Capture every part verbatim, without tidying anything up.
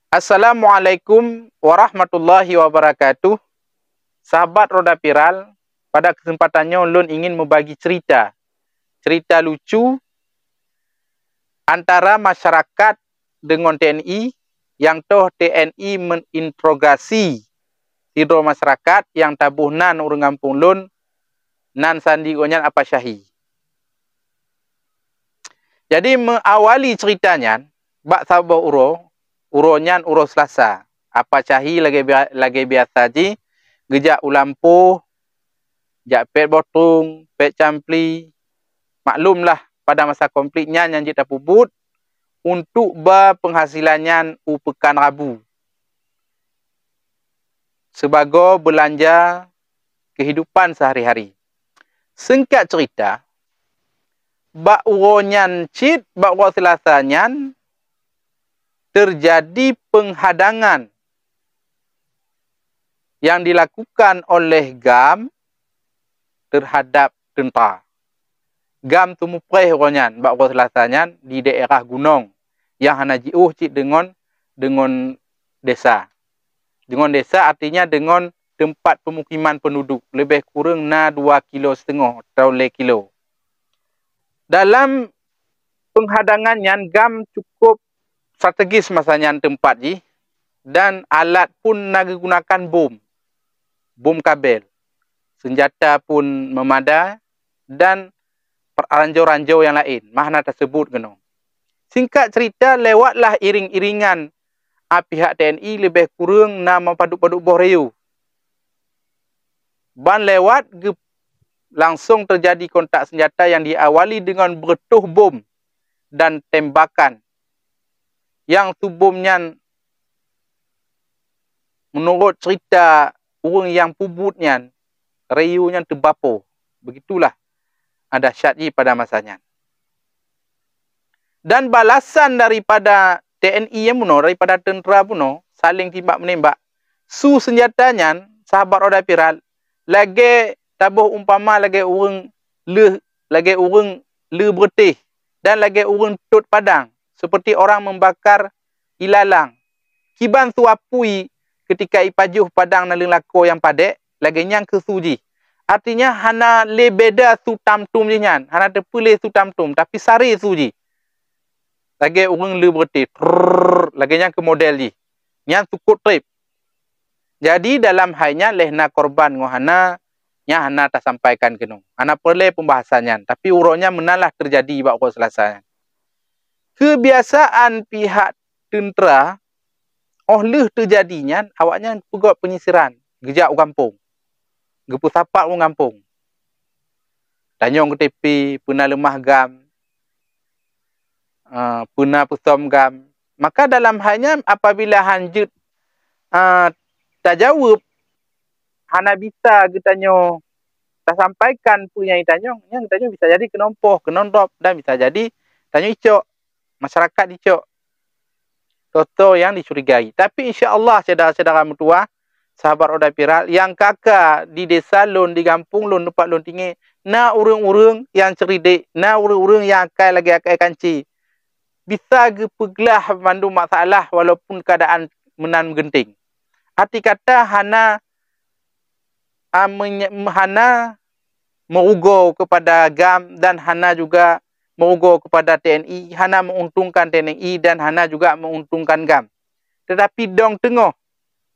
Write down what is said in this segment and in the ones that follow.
Assalamualaikum warahmatullahi wabarakatuh. Sahabat Roda Viral, pada kesempatan nyoe lôn ingin membagi cerita. Cerita lucu antara masyarakat dengan T N I, nyang toh T N I menginterogasi sidroe masyarakat nyang taboh nan ureuëng gampông lôn, nan sandi gobnyan Apa Syahi. Jadi, meuawali cerita nyan, bak saboh uroe, uroe nyan uroe Selasa. Apa Syahi lagée bia-, lagée biasa jih, geujak u lampôh, jak pet boh trueng, pet campli. Maklumlah, pada masa konflik nyan nyang jeuet tapeubuet, untuk ba penghasilan nyan u Pekan Rabu, sibagoe beulanja kehidupan sehari-hari. Singkat cerita, bak uroe nyan cit, bak uroe Selasa nyan, terjadi penghadangan yang dilakukan oleh GAM terhadap tentara. GAM teumupreh uroe nyan, bak uroe Selasa nyan, di daerah gunong nyang hana jiôh cit deungon, deungon desa. Deungon desa artinya deungon tempat pemukiman penduduk, leubeh kureueng na dua kilo siteungoh atau lhée kilo. Dalam penghadangan nyan, GAM cukup strategis masa nyan teumpat jih, dan alat pun na geugunakan bom, bom kabel, senjata pun meumada, dan ranjau-ranjau nyang laén, mah hana taseubut keunoe. Singkat cerita, lewatlah iring-iringan a pihak T N I, leubeh kureueng na meupadub-padub boh reyu. Ban lewat geu-, langsong terjadi kontak senjata yang diawali dengan bereutoh bom dan tembakan. Nyang su bom nyan, menurut cerita ureuëng nyang peubuet nyan, reyu nyan teubapoe. Begitulah dahsyat jih pada masa nyan. Dan balasan daripada T N I nyang bunoe, daripada tentera bunoe, saling timbak menembak. Su senjata nyan, sahabat Roda Viral, lagée taboh umpama lagée ureuëng leu, lagée ureuëng leu beureutéh, dan lagée ureuëng tot padang, seperti orang membakar ilalang. Kiban su apui ketika ipajoh padang naleueng lakoe nyang padek, lagée nyan keu su jih. Artinya, hana lé beda su tam-tum jih nyan, hana teupeue lé su tam-tum, tapi sare su jih. Lagée ureuëng leu beureutéh, trrrr, lagée nyan keu model jih. Nyan sukot treb. Jadi, dalam hai nyan lheueh na korban ngon hana, nyan hana tasampaikan keunoe. Hana peureulée pembahasan nyan, tapi uroe nyan meunanlah teujadi bak uroe Selasa nyan. Keubiasaan pihak teuntera, óh lheueh teujadi nyan, awaknyan peugöt peunyiseran, geujak u gampông, geupeusapat u gampông. Tanyong K T P, peue na leumah GAM, ah, peue na peusöm GAM. Maka dalam hai nyan, apabila han jeuet, ah, tajaweueb, hana bisa geutanyoe tasampaikan peue nyang jitanyong, nyan geutanyoe bisa jadi keunong poh, keunong drop, dan bisa jadi tanyoe icok, masyarakat icok. Soe-soe nyang dicurigai. Tapi, insya Allah, syedara-syedara meutuwah, sahabat Roda Viral, nyang ka-ka di desa lôn, di gampông lôn, teumpat lôn tinggai, na ureuëng-ureuëng nyang ceuridek, na ureuëng-ureuëng nyang akai lagée akai kanci. Bisa geupeuglah mandum masalah walaupun keuadaan meunan geunteng. Arti kata, hana, a, menye-, hana meurugoe kepada GAM dan hana juga meurugoe kepada T N I, hana meuuntungkan T N I dan hana juga meuuntungkan GAM. Tetapi dong teungoh,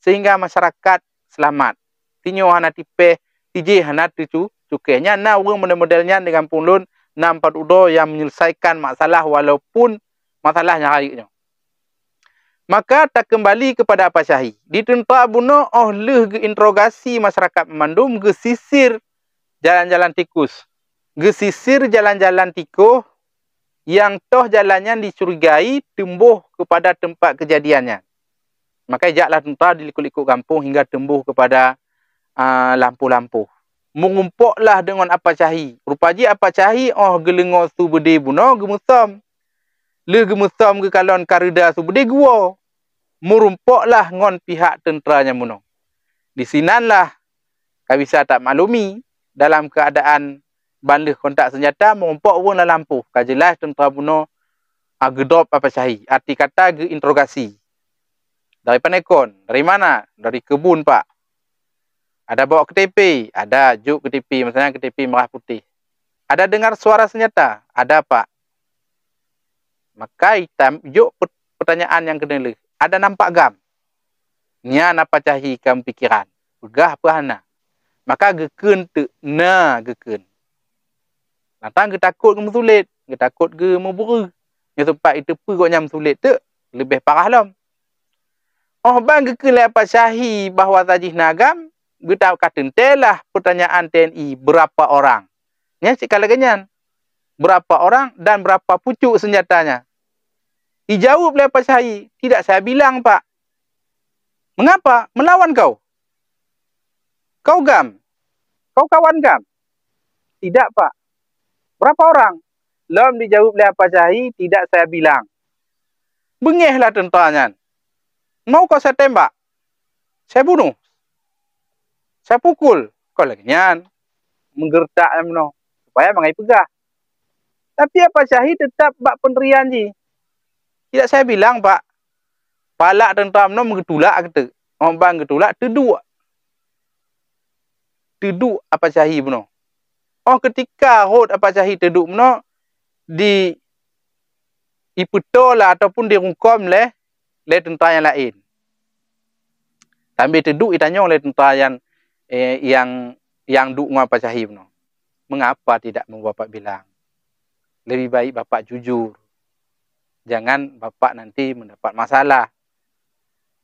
sehingga masyarakat seulamat. Sinyoe hana tipéh, sijih hana teucu-, cukéh. Nyan na ureuëng model-model nyan di gampông lôn, na pat uroe nyang menyelesaikan masalah walaupun masalah nyang rayeuk nyoe. Maka takeumbali keupada Apa Syahi. Di teumpat bunoe óh lheueh geuinterogasi masyarakat meumandum, geusisir jalan-jalan tikus. Geusisir jalan-jalan tikus nyang toh jalan nyan dicurigai teumboh keupada teumpat keujadian nyan. Maka jaklah teuntara di likot-likot gampông hingga teumboh keupada, a, lampôh-lampôh. Meurumpoklah deungon Apa Syahi. Rupa jih Apa Syahi óh geuleungoe su beudé bunoe geumeusom. Lheueh geumeusom geukalon ka reuda su beudé geuwoe. Meurumpoklah ngon pihak teuntara nyang bunoe. Disinanlah ka bisa tamaklumi, dalam keuadaan ban lheueh kontak seunjata, meurumpok ureuëng lam lampôh, ka jeulaih teuntara bunoe, a, geudrop Apa Syahi, arti kata geuinterogasi. Dari pane kon? Dari mana? Dari kebun, Pak. Ada bawa K T P? Ada, jok K T P, misalnya K T P merah putih. Ada dengar suara senjata? Ada, Pak. Maka itam jok pe-, pertanyaan nyang keuneulheueh, ada nampak GAM? Nyan Apa Cahi ka meupikiran, peugah peue hana. Maka geukheun teuk na geukheun. Lantaran geutakot geumeusulet, geutakot geumeubeureuh. Nyoe teumpat iteupeue gobnyan meusulet teuk, leubeh parah lom. Óh ban geukheun lé Apa Cahi bahwa jih na GAM, geuta-, ka teuntèe lah pertanyaan T N I, berapa orang? Nyan cit ka lagèe nyan. Berapa orang dan berapa pucuk senjatanya? Dijaweueb lé Apa Cahi, "Tidak saya bilang, Pak." "Mengapa? Melawan kau? Kau GAM? Kau kawan GAM?" "Tidak, Pak." "Berapa orang?" Lom dijaweueb lé Apa Cahi, "Tidak saya bilang." Beungèh lah teuntra nyan. "Mau kau saya tembak? Saya bunuh? Saya pukul?" Kon lagèe nyan. Meugeureutak meunoe, supaya mangat jipeugah. Tapi Apa Cahi teutap bak peundirian jih. "Tidak saya bilang, Pak." Palak teuntra meunoe meugeutulak keuteuk. Óh ban geutulak, teuduek. Teuduek Apa Cahi bunoe. Óh keutika rhot Apa Cahi teuduek bunoe, di, ipeutoe lah ataupun dirungkôm lé, lé teuntra nyang laén. Sambil teuduek itanyong lé teuntra nyang, eh, nyang, nyang duek ngon Apa Cahi bunoe, "Mengapa tidak mau Bapak bilang? Lebih baik Bapak jujur. Jangan Bapak nanti mendapat masalah."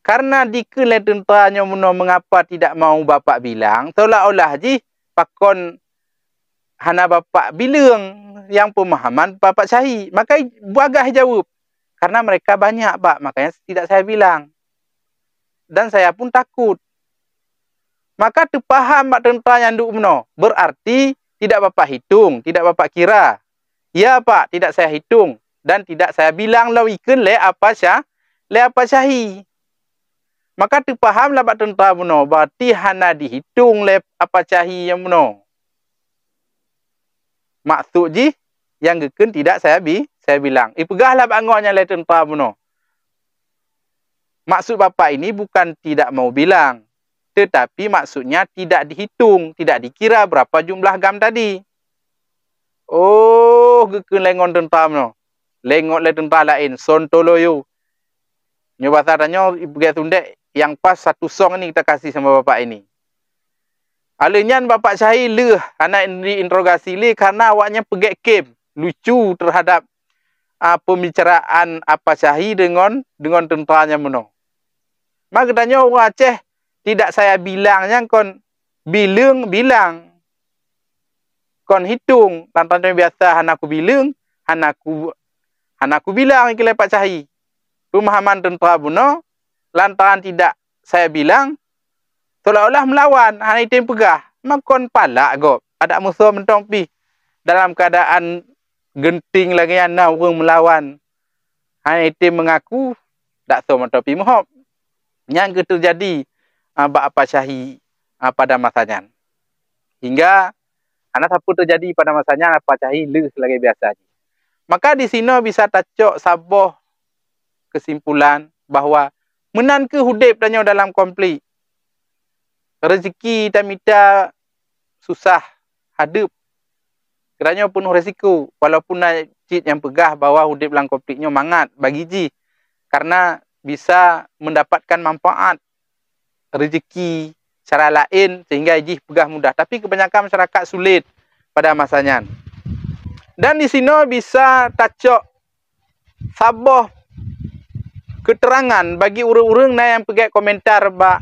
Karena dikheun lé teuntra nyoe meunoe, "Mengapa tidak mau Bapak bilang?" Seolah-olah jih pakon hana Bapak bileueng nyang peumahaman Bapak Cahi. Maka bagaih jaweueb, "Karena mereka banyak, Pak, makanya tidak saya bilang. Dan saya pun takut." Maka teupaham bak teuntra nyang duek meunoe, "Berarti tidak Bapak hitung, tidak Bapak kira?" "Ya, Pak, tidak saya hitung dan tidak saya bilang," lom ikheun lé Apa Ca-, lé Apa Cahi. Maka teupaham lah bak teuntra bunoe, berarti hana dihitong lé Apa Cahi nyang bunoe. Maksud jih nyang geukheun tidak saya bi-, saya bilang. Ipeugah lah bak angoe nyan lé teuntra bunoe, "Maksud Bapak ini bukan tidak mau bilang, tetapi maksudnya tidak dihitung, tidak dikira berapa jumlah GAM tadi." Oh, geukheun lé ngon teuntra bunoe. Lé ngon lé teuntra laén, sontoloyo. Nyoe basa tanyoe ipeugah Sunda nyang pas satu song ini kita kasih sama Bapak ini. Alheuh nyan Bapak Cahi lheueh hana diinterogasi lé karena awaknyan peugét kem lucu terhadap, a, pembicaraan Apa Cahi deungon, deungon teuntra nyang bunoe. Maka geutanyoe ureuëng Aceh tidak saya bilang nyang kon bileueng bilang. Kon hitong, lantaran biasa hana kubileueng, hana ku-, hana kubilang, ikheun lé Pak Cahi. Peumahaman teuntra bunoe, lantaran tidak saya bilang, seolah-olah meulawan, hana item peugah, makon palak gob, adak musoh mantong pih dalam keuadaan genting lagée nyan na ureuëng meulawan, hana item meungaku, dak soe mantong pih meuhop. Nyang geuteujadi, a, bak Apa Cahi, a, pada masa nyan. Hingga hana sapeue teujadi pada masa nyan, Apa Cahi lheueh lagée biasa jih. Maka disinoe bisa tacok saboh keusimpulan bahwa meunan kheueh udeb tanyoe dalam konflik. Reuzeki tamita susah hadeup. Geutanyoe peunoh resiko, walaupun na cit nyang peugah bahwa udeb lam konflik nyoe mangat bagi jih, karena bisa mendapatkan manfaat reuzeki cara laén sehingga jih peugah mudah. Tapi kebanyakan masyarakat sulit pada masa nyan. Dan disinoe bisa tacok saboh keuterangan bagi ureuëng-ureuëng na nyang peugét komentar bak,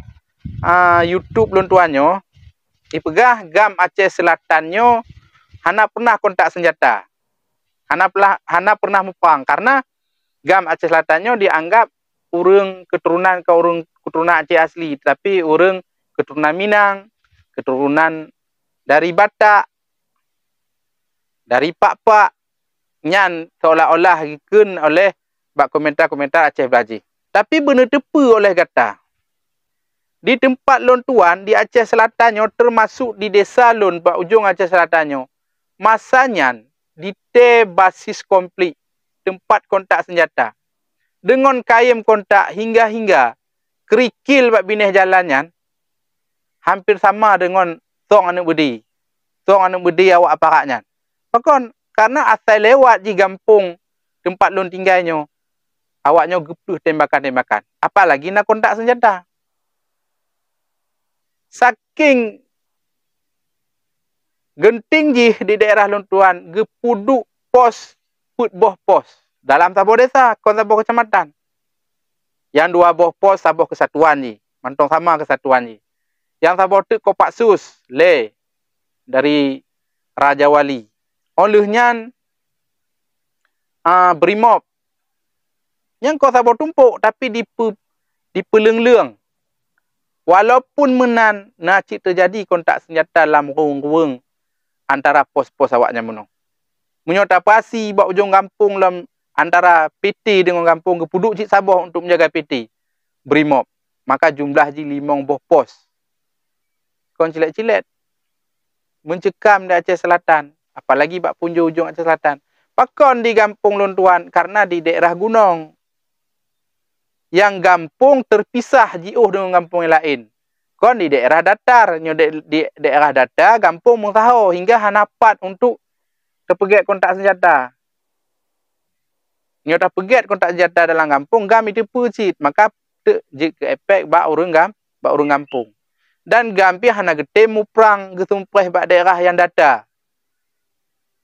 a, YouTube lôn tuan nyoe, ipeugah GAM Aceh Selatan nyoe hana pernah kontak senjata, hana pernah, hana pernah mupang, karena GAM Aceh Selatan nyoe dianggap ureuëng keuturonan, ka ureuëng keuturonan Aceh asli, tetapi ureuëng keuturonan Minang, keuturonan dari Batak, dari Pakpak, nyan seolah-olah geukheun oleh bak komentar-komentar Aceh Bajih. Tapi beuneuteupeu oleh gata, di teumpat lôn tuan di Aceh Selatan nyoe, teumasuk di desa lôn bak ujong Aceh Selatan nyoe, masa nyan ditée basis konflik, teumpat kontak senjata. Deungon kayém kontak hingga-hingga kerikil bak binéh jalan nyan hampir sama deungon song aneuk beudé. Song aneuk beudé awak aparat nyan. Pakon? Karena asai lewat jih gampông teumpat lôn tinggai nyoe, awak nyoe geupeuleueh tembakan-tembakan. Apalagi na kontak seunjata. Saking geunteng jih di daerah lôn tuan, geupeuduek pos peuet boh pos dalam saboh desa, kon saboh keucamatan. Nyang dua boh pos saboh keusatuan jih, mantong sama keusatuan jih. Nyang saboh teuk Kopassus, lé dari Raja Wali. Óh lheueh nyan, a, Brimob. Nyang kon saboh tumpôk, tapi dipe-, dipeuleueng-leueng. Walaupun meunan na cit teujadi kontak seunjata lam ruweueng-ruweueng antara pos-pos awak nyan bunoe. Meunyoe tapeuhasi bak ujong gampông lam antara P T deungon gampông, geupeuduek cit saboh untuk menjaga P T, Brimob, maka jumlah jih limong boh pos. Kon cilet-cilet. Meuncekam di Aceh Selatan, apalagi bak punjoe ujong Aceh Selatan. Pakon di gampông lôn tuan? Karena di daerah gunong. Nyang gampông teupisah jiôh deungon gampông nyang laén. Kon di daerah datar, nyoe di, di daerah datar gampông meusaho hingga hana pat untuk teupeugét kontak seunjata. Nyoe tapeugét kontak seunjata dalam gampông, GAM jiteupeue cit, maka teuk jeuet keu efek bak ureuëng gam-, bak ureuëng gampông. Dan GAM pih hana geutem muprang geusumpréh bak daerah nyang data.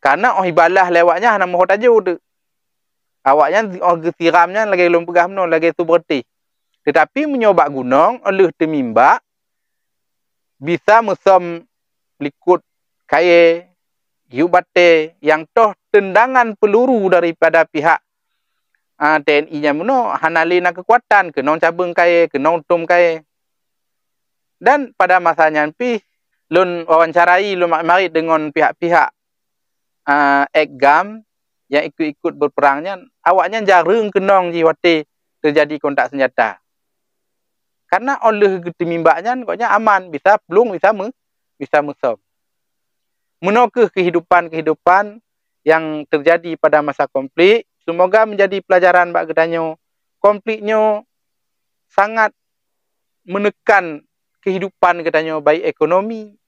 Karena óh ibalah lé awak nyan hana meuho tajok teuk. Awak nyan óh geusiram nyan lagée lôn peugah meunoe, lagée su beureutéh. Teutapi meunyoe bak gunong, óh lheueh teumimbak, bisa meusöm likot kayée, yub batée nyang toh teundangan peuluru daripada pihak, a, T N I nyan bunoe hana lé na keukuatan, keunong cabeueng kayée, keunong tom kayée. Dan pada masa nyan pih lôn wawancarai, lôn marit-marit deungon pihak-pihak, a, ek GAM nyang ikut-ikut berperang nyan, awak nyan jareueng keunong jih watée teujadi kontak seunjata. Karena óh lheueh geuteumimbak nyan, gobnyan aman, bisa plueng, bisa meu-, bisa meusöm. Meunoe kheueh kehidupan-kehidupan nyang teujadi pada masa konflik. Seumoga menjadi pelajaran bak geutanyoe. Konflik nyoe sangat meuneukan kehidupan geutanyoe, baik ekonomi,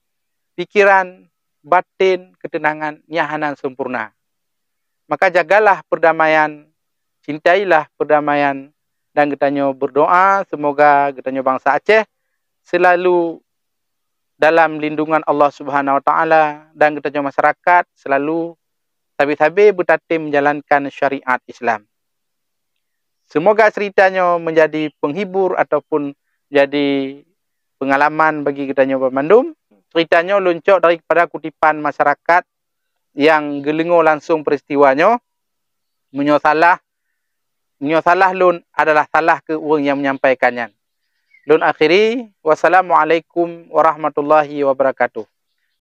pikiran, baten, keuteunangan nyang hana sempurna. Maka jagalah perdamaian, cintailah perdamaian, dan geutanyoe berdoa seumoga geutanyoe bansa Aceh selalu dalam lindungan Allah Subhanahu Wa Taala dan geutanyoe masyarakat selalu sabe-sabe beutatem menjalankan syariat Islam. Seumoga cerita nyoe menjadi penghibur ataupun jadi pengalaman bagi geutanyoe banmandum. Cerita nyoe lôn cok daripada kutipan masyarakat nyang geudeungoe langsung peristiwa nyoe. Meunyoe salah, meunyoe salah lôn adalah salah keu ureuëng nyang menyampaikan nyan. Lôn akhiri, wassalamualaikum warahmatullahi wabarakatuh.